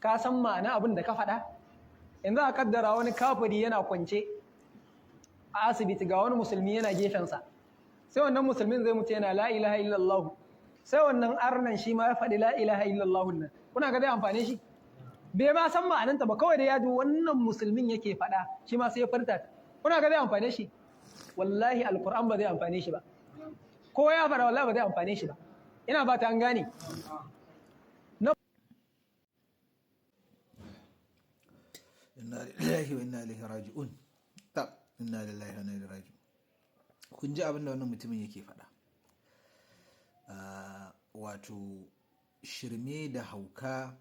Ka san ma'ana abin da ka faɗa? Yanzu a kaddara wani kafiri yana kwance a asibiti, ga wani musulmi yana gefensa. Sai wannan musulmin zai mutu yana "La ilaha illallah". Sai wannan arnan shi ma ya faɗi "La ilaha illallah" nan. Kuna ga zai amfane shi? Bai ma san ma'ananta ba, kawai da ya ji wannan musulmin yake faɗa, shi ma sai ya furta ta. Kuna ga zai amfane shi? Wallahi Alquran ba zai amfane shi ba. Ko ya faɗa, wallahi ba zai amfane shi ba. Ina ba ta an gane. Na Inna lillahi wa inna ilaihi raji'un. Ta inna lillahi wa inna ilaihi raji'un. Kun ji abin da wannan mutumin yake faɗa. Wato shirme da hauka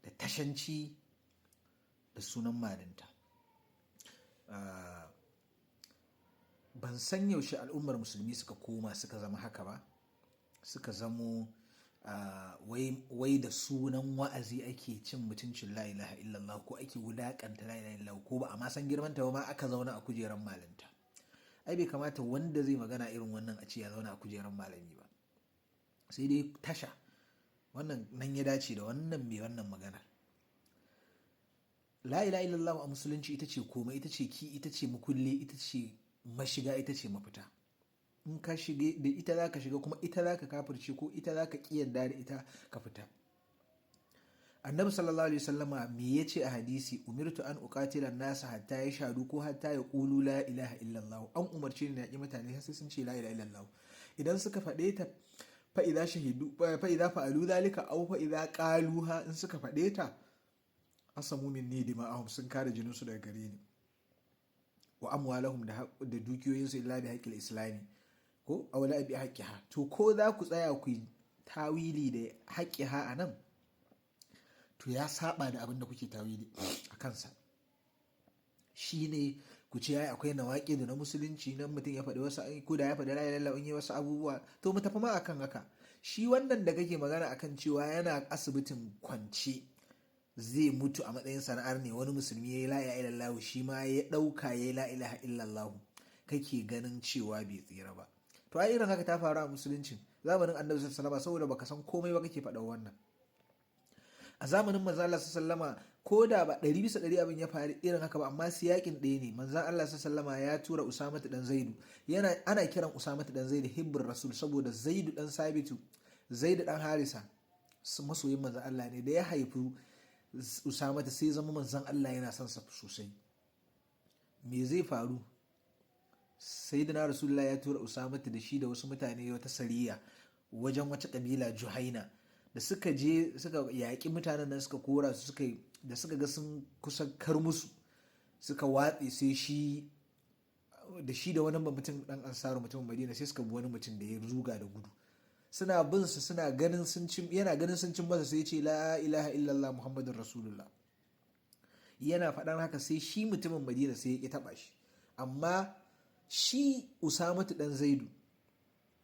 da tashanci da sunan malinta. Ban san yaushe al'ummar musulmi suka koma suka zama haka ba, suka zamo wai da sunan wa'azi ake cin mutuncin "La ilaha illallah" ko ake wulakanta "La ilaha illallah", ko ba a ma san girmanta ba ma aka zauna a kujerar malinta. Ai bai kamata wanda zai magana irin wannan a ce ya zauna a kujerar malami ba, sai dai tasha. Wannan nan ya dace da wannan mai wannan maganar. "La ilaha illallah" a musulunci ita ce komai, ita ce ki, ita ce mukulli, ita ce mashiga, ita ce mafita. In ka shige da ita za ka shiga, kuma ita za ka kafirce ko ita za ka ƙi da ita ka fita. Annabi sallallahu alaihi wasallama me ya ce a hadisi? "Umirtu an uqatila nasa hatta yashhadu" ko "hatta yaqulu la ilaha illallah". An umarce ni na yaƙi mutane sai sun ce "La ilaha illallah". Idan suka faɗe ta, fa idza shahidu, fa idza fa'alu dhalika aw fa idza qaluha, in suka faɗe ta, asamu minni dima'ahum, sun kare jininsu daga gare ni, wa amwalahum, da dukiyoyinsu, illa bi haqqil islami ko aw la bi haqqiha. To ko za ku tsaya ku yi tawili da haqqiha a nan, to ya saba da abin da kuke tawili a kansa. Shine ku ce ai akwai nawaƙi da na musulunci nan, mutum ya faɗi wasu, ko da ya faɗi "La ilaha illallah" in yi wasu abubuwa. To mu tafi ma akan haka. Shi wannan da kake magana akan cewa yana asibitin kwance zai mutu a matsayin sana'ar ne, wani musulmi ya yi "La ilaha illallah", shi ma ya ɗauka ya yi "La ilaha illallah", kake ganin cewa bai tsira ba. To ai irin haka ta faru a musuluncin zamanin Annabi sallallahu alaihi wasallam. Saboda baka san komai ba kake faɗa wannan. A zamanin manzon Allah sallama, ko da ba 100% abin ya faru irin haka ba, amma siyakin ɗaya ne. Manzon Allah sallama ya tura Usama dan Zaidu. Yana ana kiran Usama dan Zaidu hibbur rasul, saboda Zaidu dan Sabitu, Zaidu dan Harisa, masoyin manzon Allah ne. Da ya haifi Usama sai zama manzon Allah yana son sa sosai. Me zai faru? Sayyidina Rasulullah ya tura Usama da shi da wasu mutane wata sariya wajen wata kabila Juhaina. Da suka je suka yaƙi mutanen nan, suka kora su, suka da suka ga sun kusa kar musu, suka watse. Sai shi da shi da wani mutum dan Ansaru, mutumin Madina, sai suka bi wani mutum da ya ruga da gudu. Suna bin su, suna ganin sun cin, yana ganin sun cin masa, sai ya ce, "La ilaha illallah Muhammadur Rasulullah." Yana faɗan haka, sai shi mutumin Madina sai ya ƙi taɓa shi, amma shi Usamatu dan Zaidu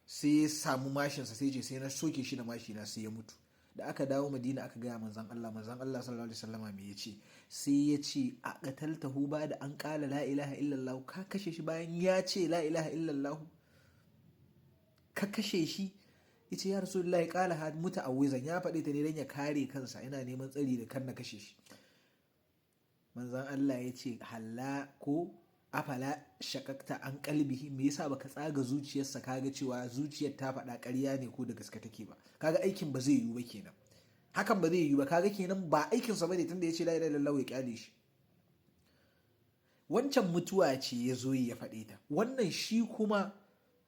sai ya samu mashinsa, sai ce, "Sai na soke shi da mashina, sai ya mutu." Da aka dawo Madina aka gaya manzon Allah, manzon Allah sallallahu alaihi wasallama me yace? Sai ya ce, "A qataltahu ba da an qala la ilaha illallah? Ka kashe shi bayan ya ce 'La ilaha illallah'? Ka kashe shi?" Yace, "Ya Rasulullahi, qala ha muta'awwizan, ya faɗe ta ne dan ya kare kansa, ina neman tsari da kan na kashe shi." Manzon Allah ya ce, "Halla ko afala shaqaqta an qalbihi? Me yasa baka tsaga zuciyarsa kaga cewa zuciyar ta faɗa ƙarya ne ko da gaske take ba?" Kaga aikin ba zai yiwu ba kenan, hakan ba zai yiwu ba. Kaga kenan ba aikinsa bane, tunda ya ce "La ilaha illallah", ya kyale shi. Wancan mutuwa ce ya zo ya faɗe ta, wannan shi kuma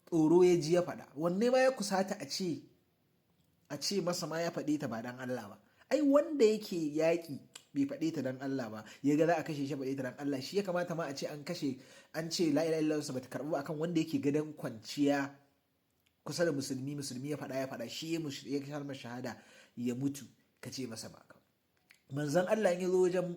tsoro ya ji ya faɗa. Wanne ma ya kusata a ce masa ma ya faɗe ta ba dan Allah ba? Ai wanda yake yaƙi bai faɗe ta dan Allah ba, ya ga za a kashe shi, faɗe ta dan Allah, shi ya kamata ma a ce an kashe, an ce "La ilaha illallah" bata karɓu, akan wanda yake gadon kwanciya kusa da musulmi, musulmi ya faɗa, ya faɗa, shi ya kalmar shahada ya mutu, ka ce masa ba. Manzon Allah in ya zo wajen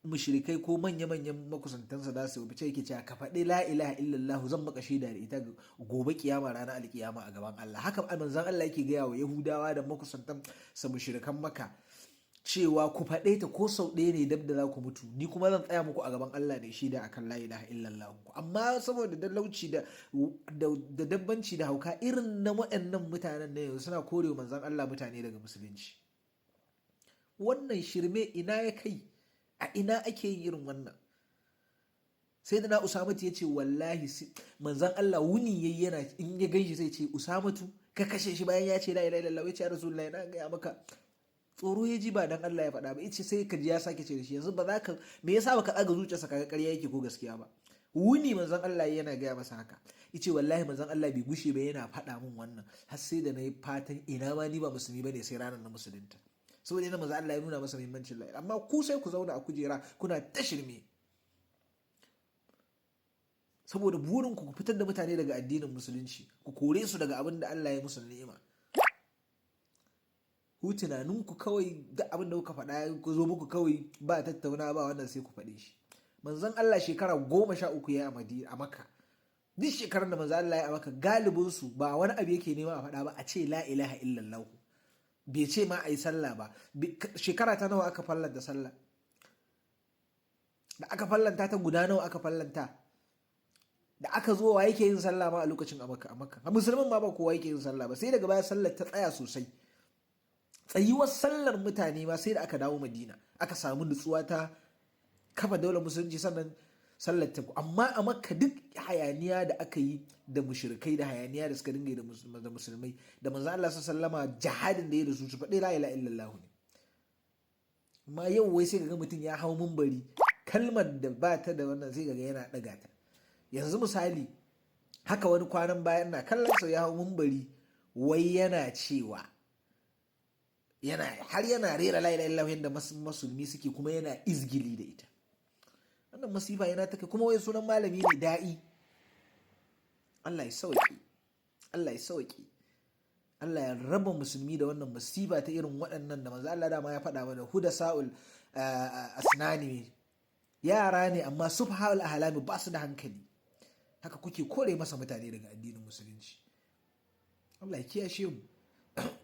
mushrikai ko manya-manyan makusantansa za su fice, yake cewa, "Ka faɗi 'La ilaha illallah', zan maka shaida da ita gobe kiyama, ranar alkiyama a gaban Allah." Haka manzon Allah yake gaya wa Yahudawa da makusantan sa mushrikan Maka cewa, "Ku faɗe ta ko sau ɗaya ne dab da za ku mutu, ni kuma zan tsaya muku a gaban Allah ne shaida akan 'La ilaha illallah' ku." Amma saboda dalauci da dabbanci da hauka irin na waɗannan mutanen na yanzu, suna korewa manzon Allah mutane daga musulunci. Wannan shirme ina ya kai? A ina ake yin irin wannan? Sai da na Usamatu ya ce wallahi manzan Allah wuni yayi yana in ya ganshi sai ce, "Usamatu, ka kashe shi bayan ya ce la ilaha illallah." Ya ce, "Ya Rasulullahi, na gaya maka tsoro ya ji, ba dan Allah ya faɗa ba." Yace sai ka ji ya sake ce da shi, "Yanzu ba za ka, me yasa baka tsaga zuciyarsa kaga ƙarya yake ko gaskiya ba?" Wuni manzon Allah yana gaya masa haka. Yace wallahi manzon Allah bai gushe ba yana faɗa min wannan har sai da nayi fatan ina ma ni ba musulmi bane, sai ranar na musulunta, saboda yana manzon Allah ya nuna masa muhimmancin la. Amma ku sai ku zauna a kujera kuna ta shirme, saboda burin ku fitar da mutane daga addinin musulunci, ku kore su daga abin da Allah ya musu ni'ima. Ku tunaninku kawai duk abin da kuka faɗa ku zo muku kawai, ba tattauna ba wannan, sai ku faɗe shi. Manzon Allah shekara 13 ya yi a Makka. Duk shekarar da manzon Allah ya a Makka, galibin su ba wani abu yake nema a faɗa ba, a ce la ilaha illallah. Bai ce ma a yi sallah ba. Shekara ta nawa aka fallanta sallah? Da aka fallanta ta, guda nawa aka fallanta? Da aka zo, wa yake yin sallah ma a lokacin a Makka? A Makka musulman ma ba kowa yake yin sallah ba. Sai daga baya sallar ta tsaya sosai. Tsayuwar sallar mutane ma sai da aka dawo Madina aka samu nutsuwa ta kafa daular musulunci, sannan sallar ta. Amma a Makka duk hayaniya da aka yi da mushrikai, da hayaniya da suka dinga yi da musulmai, da manzo Allah sallama, jihadin da ya da su, su faɗi la ilaha illallah ne. Amma yau wai sai ga mutum ya hau mumbari, kalmar da ba ta da wannan sai ga yana ɗaga ta. Yanzu misali haka, wani kwanan bayan na kallon sa ya hau mumbari, wai yana cewa yana har yana rera la ilaha illallah yadda musulmi suke, kuma yana izgili da ita. Wannan masifa yana take? Kuma wai sunan malami ne, da'i. Allah ya sauki, Allah ya sauki, Allah ya raba musulmi da wannan masifa ta irin waɗannan da manzo Allah dama ya faɗa mana, hudasa'ul asnani, yara ne amma sufaha'ul ahlami, ba su da hankali. Haka kuke kore masa mutane daga addinin musulunci. Allah ya kiyashe mu.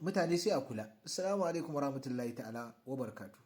Mutane sai a kula. Assalamu alaikum warahmatullahi ta'ala wa barakatuh.